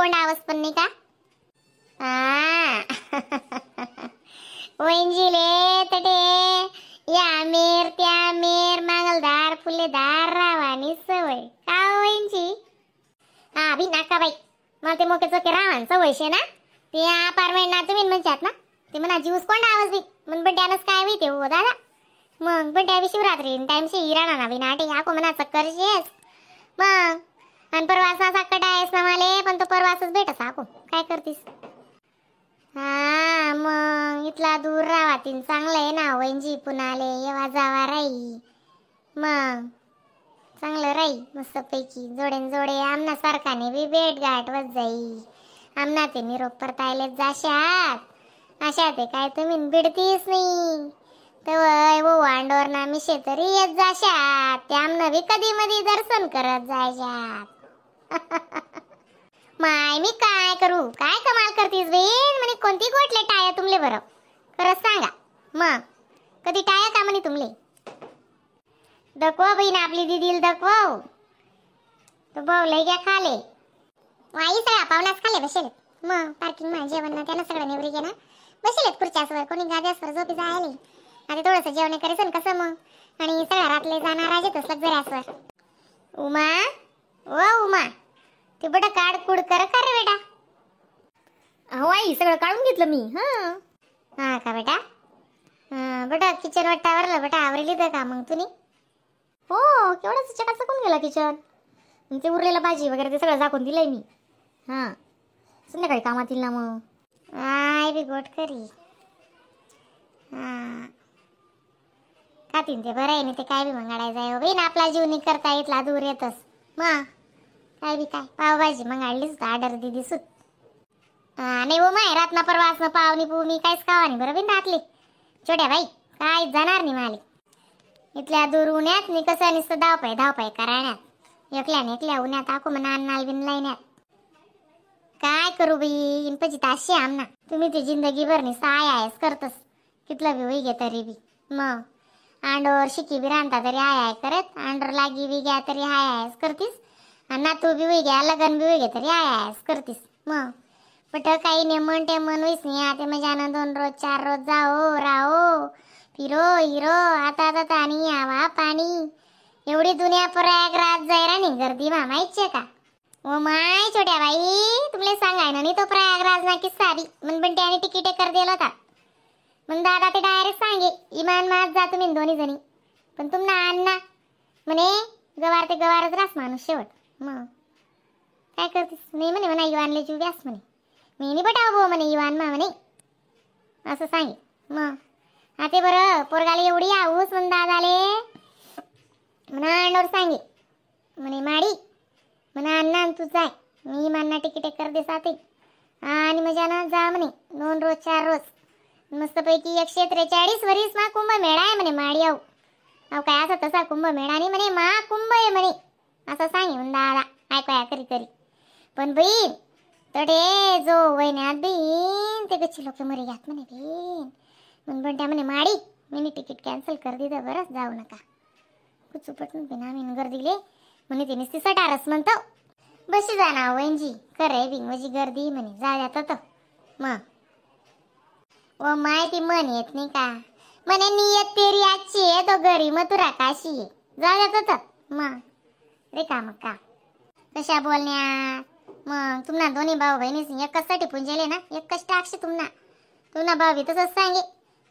कोंडा आवाज पण नाही का. हा वैंजीले तटे या मेर त्या मेर मांगलदार फुलेदार रावानी सवय का वैंजी. हा बी नाका बाई मला ते मोके चोके रावान सवय शे ना ते अपार्टमेंट ना तुम्ही म्हणतात ना ते म्हणा जीवस कोंडा आवाज बी मन बड्यानच काय होई ते हो दादा. मग बड्या बी शिवरात्री टाइम शे इराणा ना बी नाटे आको म्हणा चक्कर शेस मग आणि परवास असा कटा आहेस ना माले पण तो परवासच भेटस आको काय करतीस. हा मग इथला दूर राहातीन चांगलं आहे ना वैंजी पुनाले येवा जावा राई मग चांगलं राई मस्तपैकी जोडेन जोडे आमना सारखाने बी भेट गाठ वत जाई आमना ते निरोप परतायले जाशात अशा ते काय तुम्ही भिडतीस नाही तर वो वांडोर ना मिशे तरी येत जाशात ते आमनं बी कधी मधी दर्शन करत जायशात. माय मी काय करू काय कमाल करतीस बहीण म्हणे कोणती गोटले टाया तुमले बरं खरंच सांगा मग कधी टाया का म्हणे तुमले दखवा बहीण आपली दिदीला दखवा तो भाऊ लय घ्या खाले वाई सगळा पावलाच खाले बसेल मग पार्किंग मा जेवण ना त्यानं सगळं नेवरी घे ना बसेलेत खुर्च्यासवर कोणी गाद्यासवर झोपी जायले आता थोडंसं जेवण करायचं कसं मग आणि सगळ्या रातले जाणार आहे तसलं जरासवर. उमा ओ उमा ते बटा काढ कूड कर का रे बेटा. अहो आई सगळं काढून घेतलं मी. हां हां का बेटा. हां बेटा किचन वाटावरलं बेटा आवरली तर का मग तुम्ही. हो केवढंच चकाचकून गेला किचन ते उरलेलं भाजी वगैरे ते सगळं झाकून दिलंय मी. हां संध्याकाळी कामात येईल ना मग. I बी गोट करी हां खातीन ते बरं आहे ना ते काय बी मंगाडायचं आहे बाई ना आपला जीव नाही करता इथला दूर येतस मग काय बी काय पावभाजी मग आणलीच ऑर्डर दिदी सुत. नाही हो माय रातना परवास पावनी पू मी काहीच खावा नाही बरं बिन रातली छोट्या बाई काय जाणार नाही माले इथल्या दूर उन्ह्यात मी कसं नुसतं धावपाय धावपाय कराण्यात एकल्या एकल्या उन्ह्यात आको म्हणा अन्नाल बिन लाईन्यात काय करू बाई इनपची ताशी आमना तुम्ही ते जिंदगीभर नुसतं I आहेस करतस कितलं बी होई गे तरी बी मग आंडोर शिकी बी रांधता तरी I I करत आंडोर लागी बी घ्या तरी हाय आहेस करतीस आणि नातू बी होई घ्या लगन बी होई गे तरी I आहेस करतीस मग पट काही नाही मन ते मन होईस नाही आता मजानं 2 रोज 4 रोज जाओ राहो फिरो हिरो आता आता आणि हवा पाणी एवढी दुनिया प्रयागराज जायरा नाही गर्दी मा माहिती का. ओ my छोट्या बाई तुमले सांगाय ना नाही तो प्रयागराज ना किस्सा बी मन पण त्याने तिकीट कर दिला होता मग दादा ते डायरेक्ट सांगे इमान मात जा तुम्ही दोन्ही जणी पण तुमना अण्णा म्हणे गवार ते गवारच रास माणूस शेवट मग काय करतीस नाही म्हणे म्हणा इवानले जीव व्यास म्हणे मी नाही बटाव भाऊ म्हणे इवान मा म्हणे असं सांगे मग आता बरं पोरगाला एवढी आऊस म्हण दादाले म्हणा अंडोर सांगे म्हणे माडी म्हणा अण्णा तू जाय मी इमानना तिकीट कर दे साते आणि मजानं जा म्हणे 2 रोज 4 रोज मस्तपैकी 143 वरीस मा कुंभ मेळा आहे म्हणे माडी आऊ अहो काय असा तसा कुंभ मेळा नाही म्हणे मा कुंभ आहे म्हणे असं सांगे म्हण दादा ऐकाया करी करी पण बहीण तडे जो वैन्यात बहीण ते गच्ची लोक मरे घ्यात म्हणे बहीण म्हण पण त्या म्हणे माडी मी तिकीट कॅन्सल कर दिलं बरं जाऊ नका कुचुपट बिना मी गर्दीले म्हणे ते नुसती सटारस म्हणतो बशी जा ना वैंजी खरं बी माझी गर्दी म्हणे जा जात मग ओ my ती मन येत नाही का म्हणे नियत तेरी आजची आहे तो घरी मग तुरा काशी आहे जा जात मग रे का मग का कशा बोलण्यात मग तुम्हाला दोन्ही भाऊ बहिणी एकचसाठी पुंजेले ना एकच टाकशे तुम्हाला तुम्हाला भाऊ बी तसंच सांगे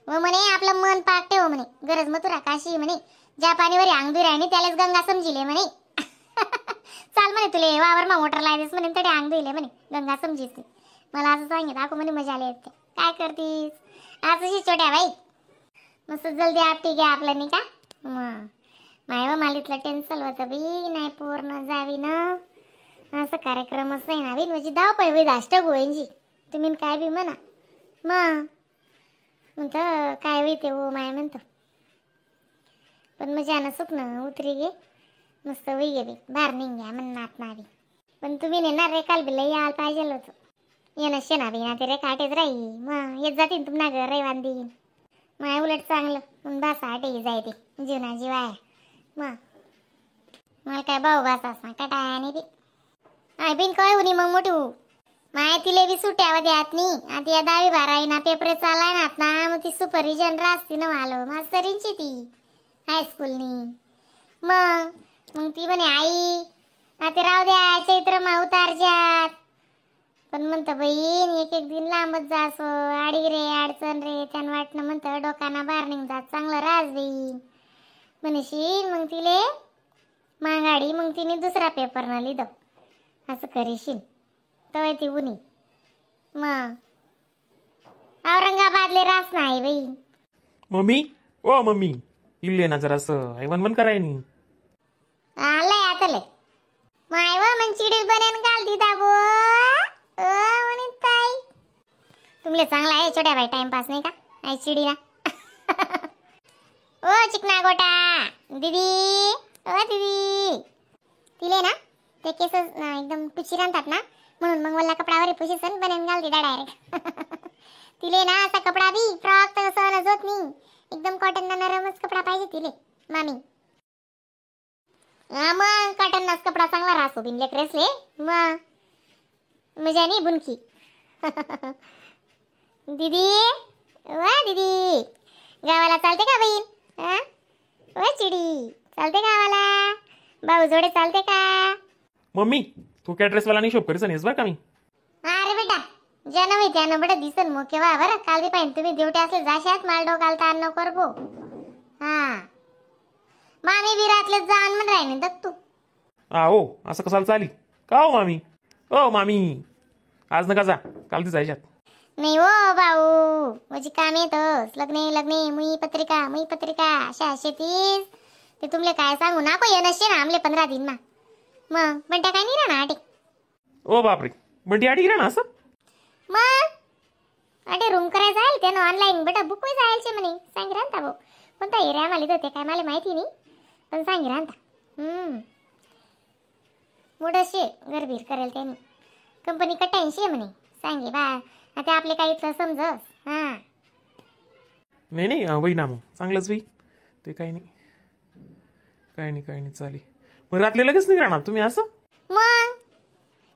व म्हणे आपलं मन पाक ठेव म्हणे गरज मग तुरा काशी म्हणे ज्या पाणीवर अंग धुरायने त्यालाच गंगा समजिले म्हणे चाल म्हणे तुले वावर मा मोटर लायदेस म्हणे तडे अंग धुले म्हणे गंगा समजीस मला असं सांगितलं आको म्हणे मजा आली येते काय करतीस असं छोट्या बाई मस्त जल्दी आपटी घ्या आपलं नाही का मग माय व मला इथलं टेन्शन होतं बी नाही पूर्ण जावी ना असं कार्यक्रमच नाही ना बी म्हणजे धाव पाय बाई दाष्ट गोयंजी तुम्ही काय बी म्हणा मग म्हणतं काय होई ते हो माय म्हणतो पण मजानं सुख ना उतरी गे मस्त होई गे बी बाहेर निघ घ्या म्हण नात ना बी पण तुम्ही नाही ना रेकाल बी लई यायला पाहिजे होतं येणं शेणा बी ना ते रेखाटेच राही मग येत जातील तुम्हाला घर रविवार देईन माय उलट चांगलं मग बासा आटे जाय ते जीवना जीवाय मग मला काय भाऊ बासास ना कटाया नाही बी I बिन काय होणी मग मोठी हो. माय तिले बी सुट्यावर द्यात नी. आता या 10वी 12वी ना पेपर चालाय ना ना, मग ती सुपरविजन राहते ना मालो मास्तरींची ती हायस्कूलनी. मग मग ती म्हणे आई आता राहू द्या चैत्र मा उतारच्यात. पण म्हणतं बहीण एक एक दिन लांबच जासो, आडी रे अडचण रे, त्यानं वाटणं म्हणतं डोकाना बाहेर निघ जात चांगलं राज बहीण म्हणशील. मग तिले मागाडी मग तिने दुसरा पेपर न लिहिलं असं करीशील तवय ती उनी. मग औरंगाबादले रास नाही बाई. मम्मी ओ मम्मी इल्ले ना जरासं आई वन कराय नी. आलंय आता लय माय व मन चिडी बनेन घाल दी दाबो अ म्हणे ताई. तुमले चांगला आहे छोट्या बाई टाइमपास नाही का आई चिडी ना. ओ चिकना गोटा दीदी ओ दीदी तिले ना ते केस एकदम पिची राहतात ना म्हणून मग वल्ला कपडावर पुशीसन बनेन घाल दिदा डायरेक्ट. तिले ना असा कपडा बी फ्रॉक तर सहनच होत नाही, एकदम कॉटन ना नरमच कपडा पाहिजे तिले मामी. हा मग कॉटननाच कपडा चांगला राहतो बिन लेकरेसले मग मजा नाही बुनकी. दीदी वा दीदी गावाला चालते का बहीण? हा वा चिडी चालते गावाला? भाऊ जोडे चालते का? मम्मी तू काय ड्रेसवाला नाही शोप करीस नाहीस बरं का मी. अरे बेटा ज्यानं होई त्यानं बडं दिसन मोके वा बरं. काल बी पाहिजे तुम्ही देवटे असले जाशात माल डोकाल ताण नको कर भो. हा मामी बी रातले जाण म्हण राहिले दत्तू. हा हो असं कसाला चाली का हो मामी? ओ मामी आज नका जा काल ती जायच्यात. नाही हो भाऊ माझी काम येतच लग्ने लग्ने मुई पत्रिका मुई पत्रिका अशा शेतीस ते तुमले काय सांगू नको ये नशे ना आमले 15 दिन मा मग बंट्या काय नाही राहणार आटे. ओ बापरे बंटी आटी राहणार असं? मग अटे रूम करायला जाईल त्यानं ऑनलाईन बेटा बुक होई जायचे म्हणे सांगी राहता भाऊ. कोणता एरिया मला इथं ते काय मला माहिती नाही पण सांगी राहता. मोठं शे गरबीर करेल त्याने कंपनी कट्ट्यांशी म्हणे सांगे बा. आता आपले काय इथलं समजस. हां नाही नाही वही ना मग चांगलंच वही ते काही नाही काही नाही काही नाही चालेल. मग रात्री लगेच नाही राहणार तुम्ही असं? मग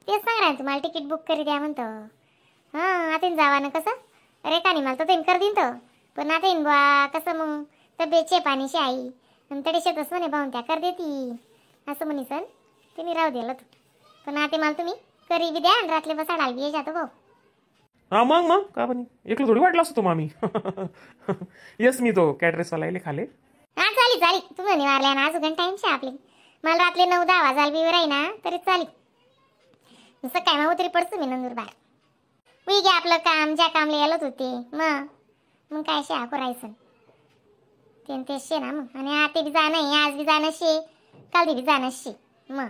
तेच सांग ना तुम्हाला तिकीट बुक करी द्या म्हणतो. हां आता जावा ना कसं अरे का नाही मला तर कर देईन तर पण आता येईन बुवा कसं मग तब्येतचे पाणीशी आई आणि तडे शेतच म्हणे भाऊन त्या कर देती असं म्हणे सर तुम्ही राहू दिलं तू. पण आता मला तुम्ही करी बी द्या आणि रात्री बसाडाल बी जातो भाऊ. हा मग मग का पण एकलं थोडी वाटलं असतो मामी. येस मी तो कॅटरेसवाला येईल खाले. हा चालेल चालेल तुम्ही निवारल्या ना अजून टाईमशी आपली मला रात्री 9-10 वाजायला बी राही ना तरी चालेल. सकाळी मग उतरी पडतो मी नंदुरबार उई घ्या आपलं काम ज्या कामला यायलाच होते मग मग काय शे करायचं ते ते शे ना मग. आणि आता बी जाणं आज बी जाणं शे काल बी जाणं शे मग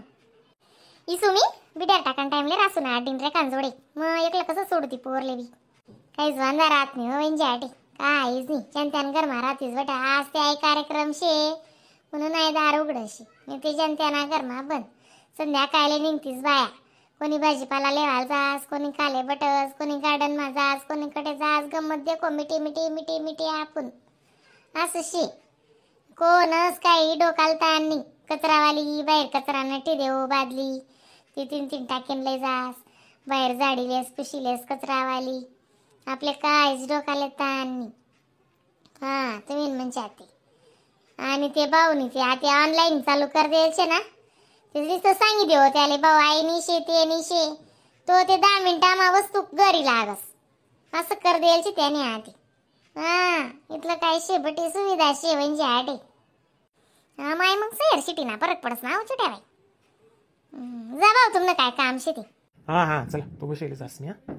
इसू मी बिड्यार टाकान टाईमले रासू ना आडीन रे कांजोडे मग एकलं कसं सोडू ती पोरले बी काहीच वांदा राहत नाही हो म्हणजे आटी काहीच नाही जनत्यान गरमा राहतीच बेटा. आज ते आहे कार्यक्रम शे म्हणून आहे दार उघडशी नाही ते जनत्याना गरमा बंद. संध्याकाळी निघतीस बाया कोणी भाजीपाला लेवायला जास कोणी काले बटस कोणी गार्डन मा जास कोणी कडे जास गंमत देखो मिठी मिठी मिठी मिठी आपण असं शे कोणच काही डोकाला ताण नाही. कचरावाली बाहेर कचरा नटी देऊ बादली ती 3-3 टाकेन लय जास बाहेर जाडीलेस पुशीलेस कचरावाली आपले काहीच डोकाले ताण नाही. हां तुम्ही म्हणजे आते आणि ते भाऊनी ते आता ऑनलाईन चालू कर द्यायचे ना ते नुसतं सांगी देव त्याले भाऊ आई निशे ते निशे तो ते 10 मिनिटामा वस्तू घरी लागस असं कर द्यायची त्याने आधी. हां इथलं काय शेबटी सुविधा शे म्हणजे आडे. हा माय मग सैर सिटी ना फरक पडस ना छोट्या बाई. जा भाऊ तुमनं काय काम शेती. हां हां चला तो बसेल जास मी. हां